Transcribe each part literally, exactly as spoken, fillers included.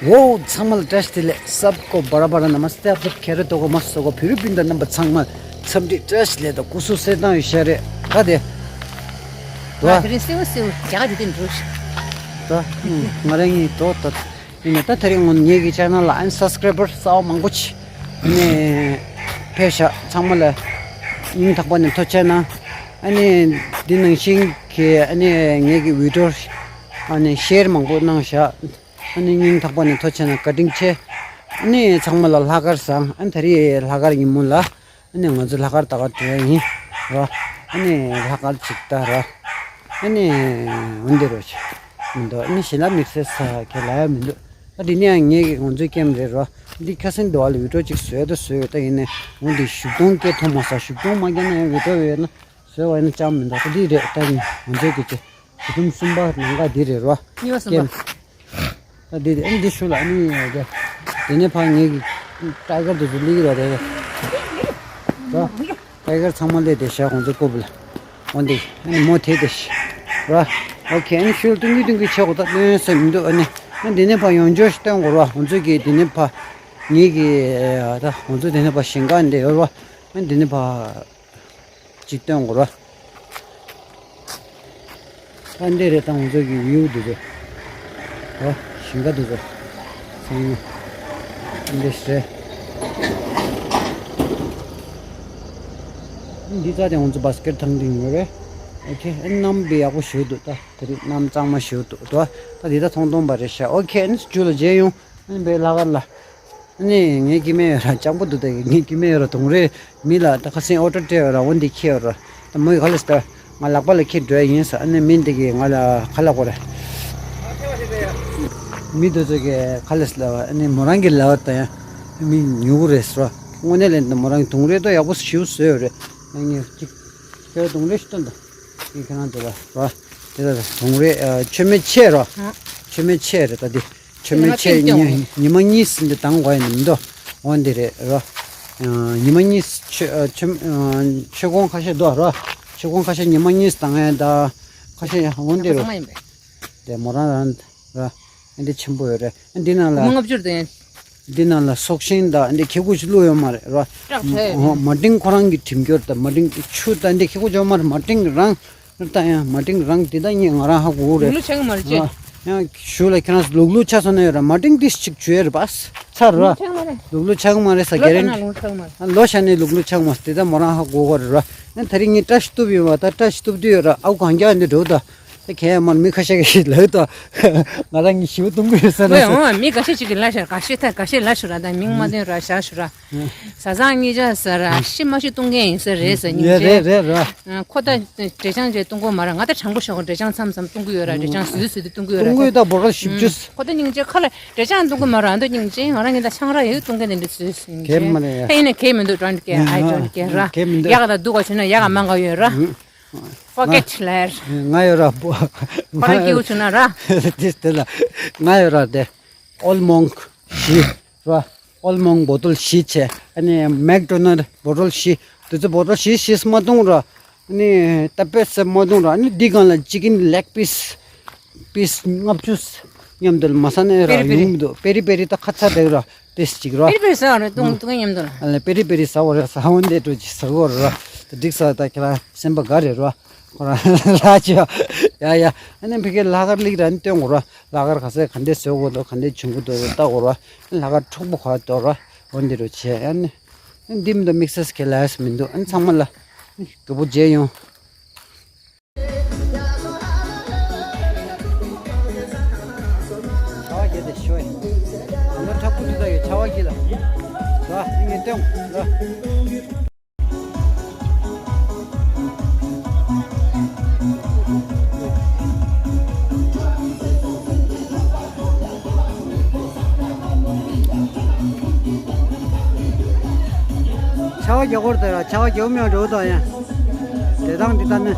ཝོ། ཚང་མ་ལ་བཀྲ་ཤིས་བདེ་ལེགས། सबको बड़ा बड़ा नमस्ते। आप सब खैरियत होगा, मस्त होगा। फिर भी बिंदु नंबर ཚང་མ་འཚམས་འདྲི་བཀྲ་ཤིས་བདེ་ལེགས། སྐུ་གཟུགས་གསལ་ཐང་ཡོད་ཤག་རེད་ད་དེ། ང་དེ་རིང་སེའུ་སེའུ་རྒྱ་གར་དེ་དེ་འགྲོ་ཤག་ད་ང་རང་གཉིས་འགྲོ་ད། ཡིན་ནའི་ད་དེ་རིང་ངོ་ངེད་ཀྱི་ཆེ་ནལ་ལ་ཨན་སབ་སི་ཀ་རའི་བར་གསར་པ་མང་པོ་ཅིག་ཨ་ནི་ཕེབས་ཤག་ཚང་མ་ལ་སྙིང་ཐག་པ་ནས་ཐུགས་རྗེ་གནང་། ཨ་ནི་འདི་ནང་བཞིན་གྱི་ཨ་ནི་ངེད་ཀྱི་བི་ཌི་ཡོ་ཨ་ནི་ཤེར་མང་པོ་གནང་ཤག་ཨ་ནི་སྙིང་ཐག་པ་ནས་ཐུགས་རྗེ་གནང་། བཀའ་དྲིན་ཆེ། ཨ་ནི་ཚང་མ་ལ་ལྷག་དཀར་བཟང་། ཨ་ནི་ད་རེས་ལྷག་དཀར་ཉིན་མོ་ལ་ཨ་ནི་ང་ཚོ་ལྷག་དཀར་ད་ག་འགྲོ་ཡ་ཡིན་རོ། ཨ་ནི་ལྷག་དཀར་ཅིག་ད་རོ། ཨ་ནི་འོན་ཏེ་རོ་ཆེ་མི་འདུག་ཨ་ནི་ཞལ་ལག་དམིགས་བསལ་ས་ཁས་ལ་ཡ་མི་འདུག་ཨ་འདི་ནས་ཡང་ངེད་ཀྱི་ང་ཚོའི་ཀེམ་རེད་རོ། འདི་ཁ་སང་འདི་བ་ལ་བི་ཌི་ཡོ་ཅིག་བཟོས་ད་བཟོས་ཡོད། ད་ཡིན་ནའི་འོན་ཏེ་བཞུགས་སྟོང་སྐད་ཐོན་མ་སོང་། བཞུགས་སྟོང་མ་སྐད་ན་ཡང་བི་ཌི་ཡོ་ཡོད་ན་བཟོས་པ་ཡིན་ན་ཅང་མི་འདུག་ད་འདི་རེད། ད་ཡིན་ང་ཚོའི་གི་ཅིག་བྱེད་ཐུམ་གསུམ་པ་ནང་ག་འདི་རེད་རོ། གཉིས་པ་གསུམ་པ། ཀེམ། ད་འདི་འདི་འདི་ཞུ་ལ་ཨ་ནི་ཡ་ག་དེ་ནས་ཕར་ངེད་ཀྱི་ཊའི་གར་དེ་ཚོ་སླེབས་ཀྱི་རེད་རེད། རོ། ཊའི་གར་ཚང་མ་སླེབས་བསྡད་ཤག་ཁོང་ཚོ་རྐུབ་ལ། འོན་ཏེ་ཨ་ནི་མོ་དེ་དེ་ཤི་རོ། ཨོ་ཁེ། ཨ་ནི་ཤུལ་སྟོན་གྱི་སྟོན་གྱི་ཆེ་གོ་ད་སྟོན་ས་མི་འདུག་ཨ་ནི་ཨ་འདི་ནས་ཕར་ཡོང་འབྱོར་ཞིག་སྟོན་དགོས་རོ། ཁོང་ཚོ་གི་འདི་ནས་ཕར་ངེད་ཀྱི་ད་ཁོང་ཚོ་འདི་ནས་ཕར་ཞིང་ཁ་འདི་ཡོད་རོ། ཨ་འདི་ནས་ཕར། ཅིག་སྟོན་དགོས་ར། ཨ་འདི་རེད། ད་ང་ཚོ་གི་ཡུལ་འདི་ཚོ། ཨོ། ཞིང་ཁ་འདི་ཚོ། ཚང་མ། ཨ་འདི་རེད། འདི་ཚ་དེ་ང་ཚོ་བྷ་སི་ཀེ་ཊི་ཐང་འདི་ཡོད་རེད། ཨོ་ཁེ། ཨ་གནམ་བི་ཡག་པོ་ཞིག་འདུག་ད་དེ་རིང་གནམ་གཙང་མ་ཞིག་འདུག་ད་ད་འདི་ད་ཐོང་ཐོང་པ་རེད་ཤག་ཨོ་ཁེ། ཨ་ནི་ཇུ་ལ་མཇལ་ཡོང་། ཨ་ནི་བའི་ལྷག་དཀར་ལ། ཨ་ནི་ངའི་སྐྱེ་དམན་ཡོད་ར། སྤྱང་པོ་འདུག་ད་ངའི་སྐྱེ་དམན་ཡོད་ར། དུང་རེ་མི་ལ་ད་ཁ་སེང་ཨོ་ཏོ་སྤྲད་ཡོད་ར། འོ་འདི་ཁྱེར་ཡོད་ར། ད་མོ་ཡི་ག་ལ་སྟ་ང་ལག་པ་ལ་ཁྱེར་འགྲོ་ཡ་ཡིན་ས། ཨ་ནི་མི་འདི་གི་ང་ལ་ཁ་ལག་གོ་ར། མི་འདི་ཚོ་གི་ག་ལ་སླ་བ། ཨ་ནི་མོ་རང་གི་ལ་བ་ད་ཡ་མི་ཉུག་རེད་ས། དངོས་གནས་ལན་ད་མོ་རང་གི་དུང་རེ་ད་ཡག་པོ་ཞིག་བཟོས་ཡོད་རེད། ཨ་ནི་ཅིག་ཁྱེར་དུང་རེ་ཞིག་སྟོན་ད། ངས་ཁྱེད་རང་ཚོ་ལ་རོ། དེ་ལ་དུང་རེ་ཨ་མཆོད་མེ་ཆེ་རོ། མཆོད་མེ་ཆེ་རེད་ད་འདི། མཆོད་མེ་ཆེ་ཉི་ཉི་མ་གཉིས་ཟིན་ཏེ་བཏང་དགོས་ཡ་མི་འདུག་འོ་འདི་རེད་རོ། ཨ་ཉི་མ་གཉིས་མཆོད་ཨ་མཆོད་ཨ་མཆོད་ཀོང་ཁ་ཤས་འདུག་རོ། མཆོད་ཀོང་ཁ་ཤས་ཉི་མ་གཉིས་བཏང་ཡ་ད། ཁ་ཤས་ཡ་འོ་འདི་རོ། ཚང་མ་ཡིན་པས། དེ་མོ་རང་རང་ར། ཨ་འདི་ཆེན་པོ་ཡོད་རེད། ཨ་འདི་ནང་ལ། སྒོར་མོ་ལྔ་བཅུ་རེད་དེ། འདི་ནང་ལ་སྲོག་ཤིང་དང་འདི་ཁྱེད་ཀོ་ཅིག་བླུགས་ཡོད་མ་རེད་ར། སྐྲག་བྱས་ཡོད། མ་ཏིང་ཁོ་རང་གི་གྲིམ་སྐྱོར་དང་མ་ཏིང་ཆུ་དང་འདི་ཁྱེད་ཀོ་ཅིག་ཡོད་མ་རེད། མ་ཏིང་རང་ད་ཡང་མ་ཏིང་རང་འདི་ད་ངས་ང་རང་ཧ་གོ་གི་རེད། ལུག་ལུག་ཆགས་ཀྱི་མ་རེད་ཅེ། ཡང་ཞུ་ལ་ཁྱེད་རང་ལུག་ལུག་ཆགས་སོང་ན་ཡོད་ར། མ་ཏིང་འདི་ཅིག་བྱོས་རེད་པ། ཚར་ར། ལུག་ཆགས་མ་རེད། ལུག་ལུག་ཆགས་མ་རེད་ས། ལོ་ག་ཤ་རེད། ན་ལུག་ཆགས་མ་རེད། ལོ་ཤ་ནས་ལུག་ལུག་ཆགས་མ་རེད། འདི་ད་མོ་རང་ཧ་གོ་གི་རེད་ར། ཡང་ད་རིང་ངས་བཀྲ་ཤིས་གཏུབ་ཡོད་པ། ད་བཀྲ་ཤིས་གཏུབ་དུས་ཡོད་ར། ཨའུ་གང་རྒྱག་འདི་འགྲོ་ད། ད་ཁྱེད་མར་མི་ཁ་ཤས་ཀྱིས་ལབ་ད། ང་རང་གི་ཞིའུ་གཏོང་གི་ཡོད་ས་རེད་ཟེར། ཨོ་མི་ཁ་ཤས་ཅིག་གིས་ལབ་ཤག་ཁ་ཤས་ད་ཁ་ཤས་ལབ་ཤག་ར། ད་མིང་མ་བཏོན་ར་བཞག་ཤག་ར། བཟའ་ཚང་གཉིས་ཆ་ཟེར་ར། ཤི་མ་ཤི་གཏོང་མཁན་ཡིན་ས་རེད་ཟེར། སྙིང་རྗེ། རེད་རེད་ར། ཁོ་ད་འབྲས་ཆང་ཅིག་གཏོང་གོ་མ་ར། ང་ད་དྲང་པོ་ཞོག་འབྲས་ཆང་མཚམས་མཚམས་གཏོང་གི་ཡོད་ར། འབྲས་ཆང་ཟོས་ཟོས་ཏེ་གཏོང་གི་ཡོད་ར། གཏོང་གི་ཡོད། ད་བོ་ཁ་ཞིབ་ཅུས། ཁོ་ད་སྙིང་རྗེ། ཁ་ལ་འབྲས་ཆང་གཏོང་གི་མ་ར། ཨ་མདོ་སྙིང་རྗེ། ང་རང་གིས་ད་ཆང་རག་ཡོད་གཏོང་མཁན་དེ་འདྲ་ཟོས་ཟོས་ཡིན་གལ་མ་རེད། ད་ཡིན་ན་གལ་མི་འདུག་ཀྲོན་ཀེ་ཨའི་ཀྲོན་ཀེ་ར། གལ་མི་འདུག་ཡག་ག་ད་སྡུག་ག་བྱུང་ན་ཡག་ག་མང་ག་ཡོད་ར། ཕོ་ཀེ་ཊི་ལེར། ང་ཡོད་ར་པོ། ཁོ་རང་སྐྱིད་པོ་བྱུང་ན་ར། དེ་དེ་ལ་ང་ཡོད་ར་དེ། ཨོལ་མོང་བཞི་ར། ཨོལ་མོང་བོ་ཏོལ་བཞི་བྱས། ཨ་ནི་མེག་ཌོ་ནལ་བོ་ཏོལ་བཞི། དེ་ཚོ་བོ་ཏོལ་བཞི་བཞི་མ་གཏོང་ར། ཨ་ནི་ཏ་པེ་སེ་མ་གཏོང་ར། ཨ་ནི་འདི་སྒང་ལ་ཅི་ཀིན་ལེག་པིས། པིས་ལྔ་བཅུ་མཉམ་དུ་མ་ཟ་ནས་ར། པེ་རི་པེ་རི། ཡོང་མི་འདུག་པེ་རི་པེ་རི་ད་ཁ་ཚ་དེ་ར་ཏེས་ཅིག་ར། པེ་རི་པེ་རི་ཟ་བ་རེད། བཏུང་བཏུང་མཉམ་དུ་ལ། ཨ་ལེ་པེ་རི་པེ་རི་ཟ་བ་རེད། ཟ་བ་འདི་འགྲོ་ཅིག་ཟ་གོ་ར། ད་འགྲིག་ས། ད་ཁྱེད་རང་སེམས་པ་དགའ་རེད་ར། ཁོ་རང་ལ་ཅི་ཡ་ཡ། ཨ་ནི་ཕ་གིར་ལྷག་དཀར་ལིག་ར་ནི་སྟོན་གོ་ར། ལྷག་དཀར་ག་ས་ག་འདྲས་བཟོ་གོ་འདུག་ག་འདྲས་བྱུང་གི་འདུག་ལྟ་གོ་ར། ལྷག་དཀར་འཁྲུག་པོ་ག་འདུག་ར། འོ་འདི་རུ་བྱས། ཨ་ནི་འདི་མི་འདུག་དམིགས་བསལ་གྱི་ལས་མི་འདུག་ཨ་ནི་ཚང་མ་ལ་མགྱོགས་པོ་མཇལ་ཡོང་། ཆར་པ་བརྒྱབ་སྟེ་ཤོད། ང་ཚོ་ཁྲ་ཕུ་ཏི་ད་ཡོད། ཆར་པ་བརྒྱབ་ལ། ལ་ངས་སྟོན་ལ། ཆར་པ་རྒྱག་གོ་ར། ད་ཡ་ཆར་པ་རྒྱག་མི་ཡང་འགྲོ་དང་ཡ། དེ་དང་འདི་ལྟ་ནི།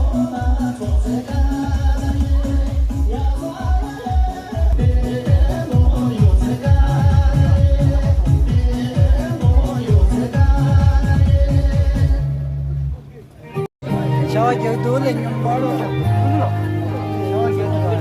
ཆར་པ་རྒྱག་འདུག་ལས་ཉོན་པ་ལོ། ཆར་པ་རྒྱག་འདུག་ལ།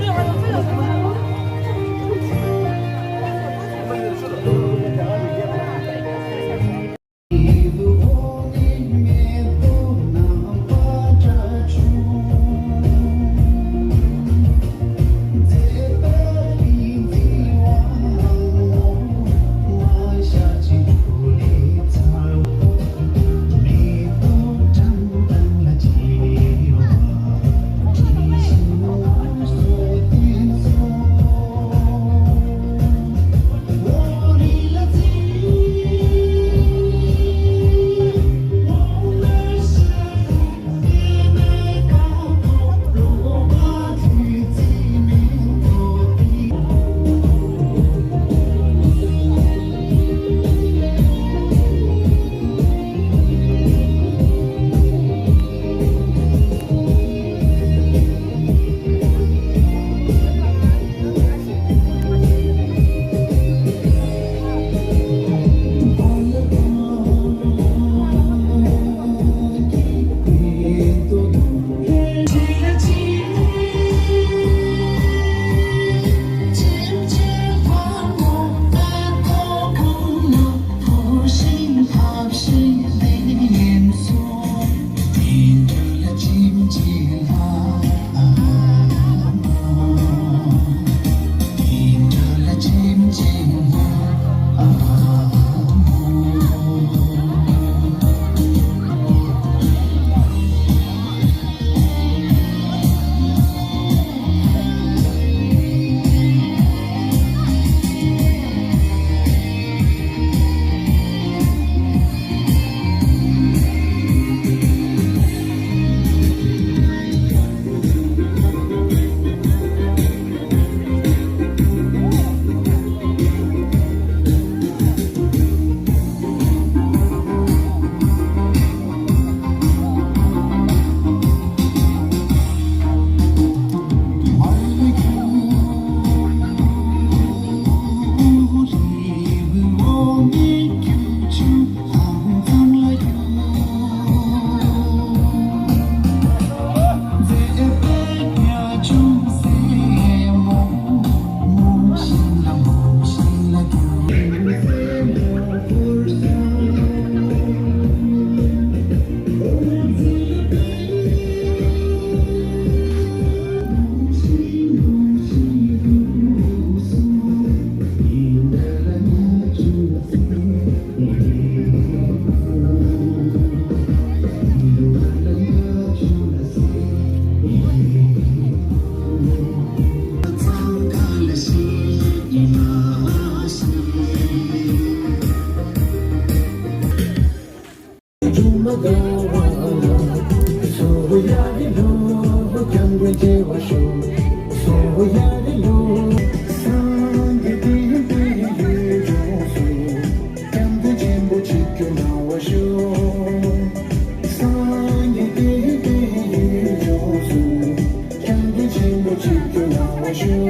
སངས་རྒྱས་དེ་ཡི་དེ་ཡི་ཡུལ་ལྗོངས་སུ། སྐྱབས་མགོན་ཆེན་པོ་གཅིག་གྱུར་གནང་བར་ཞུ།